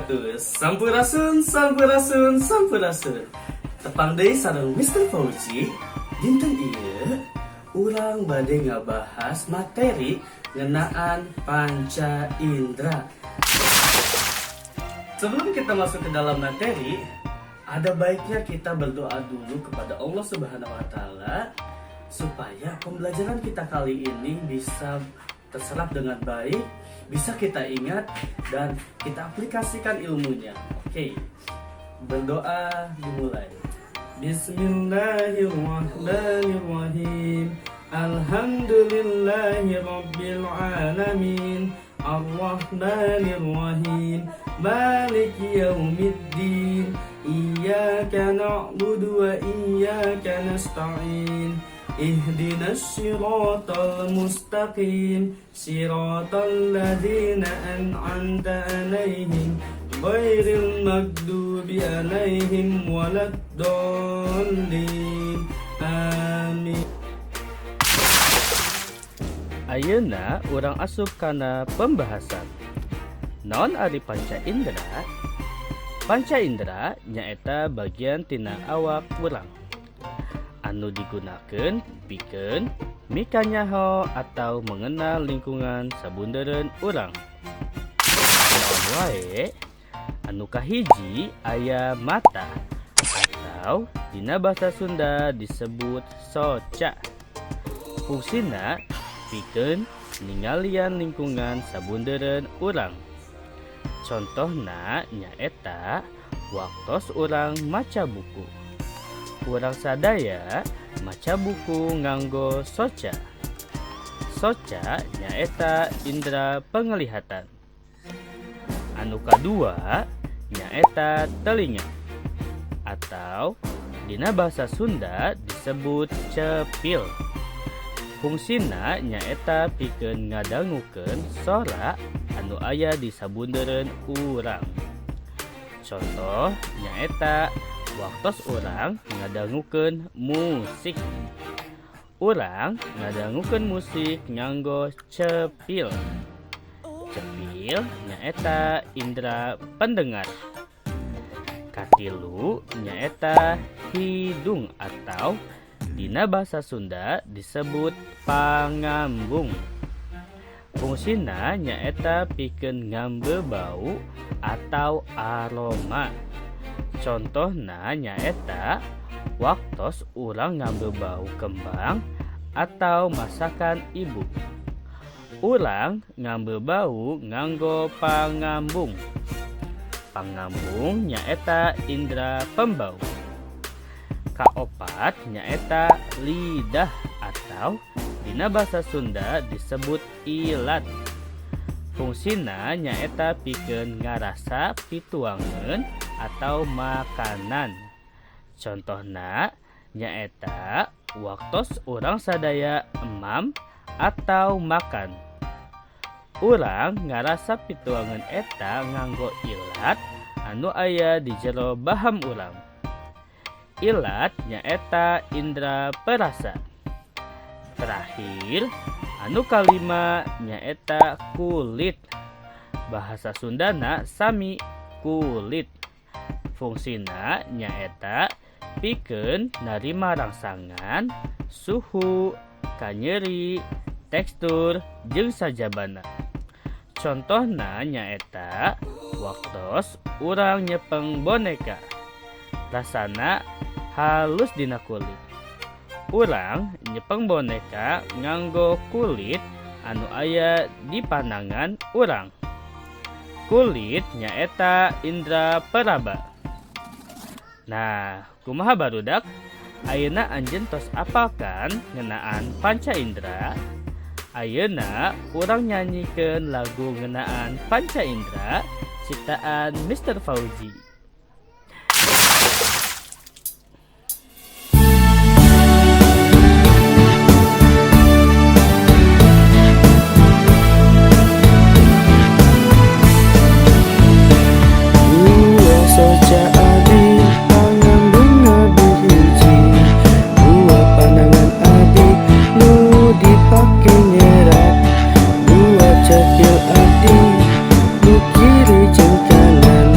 Wabarakatuh. Sampurasun, sampurasun, sampurasun. Tepang deui sareng Mr. Fauzi. Dinten ieu urang bade ngabahas materi ngeunaan panca indera. Sebelum kita masuk ke dalam materi, ada baiknya kita berdoa dulu kepada Allah Subhanahu wa Taala supaya pembelajaran kita kali ini bisa terserap dengan baik, bisa kita ingat dan kita aplikasikan ilmunya. Oke. Berdoa dimulai. Bismillahirrahmanirrahim. Alhamdulillahi rabbil alamin. Arrahmanirrahim. Maliki yaumiddin. Iyyaka na'budu wa iyyaka nasta'in. Ihdinas siratal mustaqim. Siratal ladzina an'amta 'alaihim ghairil maghdubi 'alaihim waladdallin. Amin. Ayeuna urang asup kana pembahasan. Naon ari panca indera? Panca indera nyaeta bagian tina awak urang anu digunakeun pikeun mikanyaho atau mengenal lingkungan sabundereun urang. Naon wae? Anu kahiji aya mata atau dina bahasa Sunda disebut soca. Fungsina pikeun ningalian lingkungan sabundereun urang. Contohna nyaeta waktos urang maca buku. Urang sadaya maca buku nganggo soca. Soca nyaeta indera penglihatan. Anu kadua nyaeta telinga atau dina bahasa Sunda disebut cepil. Fungsina nyaeta pikeun ngadangukeun sora anu aya di sabundereun urang. Contoh nyaeta waktos urang ngadangukeun musik. Urang ngadangukeun musik nganggo cepil. Cepil nyaeta indera pendengar. Katilu nyaeta hidung atau dina bahasa Sunda disebut pangambung. Fungsina nyaeta pikeun ngambe bau atau aroma. Contohna nyaeta waktos urang ngambe bau kembang atau masakan ibu. Urang ngambe bau nganggo pangambung. Pangambung nyaeta indera pembau. Kaopat nyaeta lidah atau dina bahasa Sunda disebut ilat. Fungsina nyaeta pikeun ngarasa pituangeun atau makanan. Contohna nyaeta waktos urang sadaya emam atau makan. Urang ngarasa pituangeun eta nganggo ilat anu aya di jero baham urang. Ilat nyaeta indera perasa. Terakhir, anu kalima nyaeta kulit. Bahasa Sundana sami kulit. Fungsina nyaeta pikeun narima rangsangan, suhu, kanyeri, tekstur, jeung sajabana. Contohna nyaeta waktos urang nyepeng boneka. Rasana halus dina kulit. Urang nyepeng boneka nganggo kulit anu aya di panangan urang. Kulit nyaeta indera peraba. Nah, kumaha barudak? Ayeuna anjeun tos apalkan ngeunaan panca indera? Ayeuna urang nyanyikeun lagu ngeunaan panca indera ciptaan Mr. Fauzi. Dua soca abi pangambung abi hiji. Dua panangan abi nu dipake nyerat. Dua cepil abdi nu kiri jeung kanan.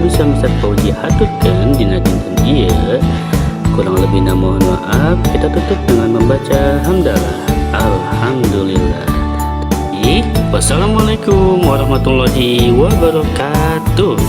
bisa Mister Fauzi haturkeun dina dinten ieu. Kurang lebihna mohon maaf. Kita tutup dengan membaca hamdalah. Alhamdulillah. Wassalamualaikum warahmatullahi wabarakatuh.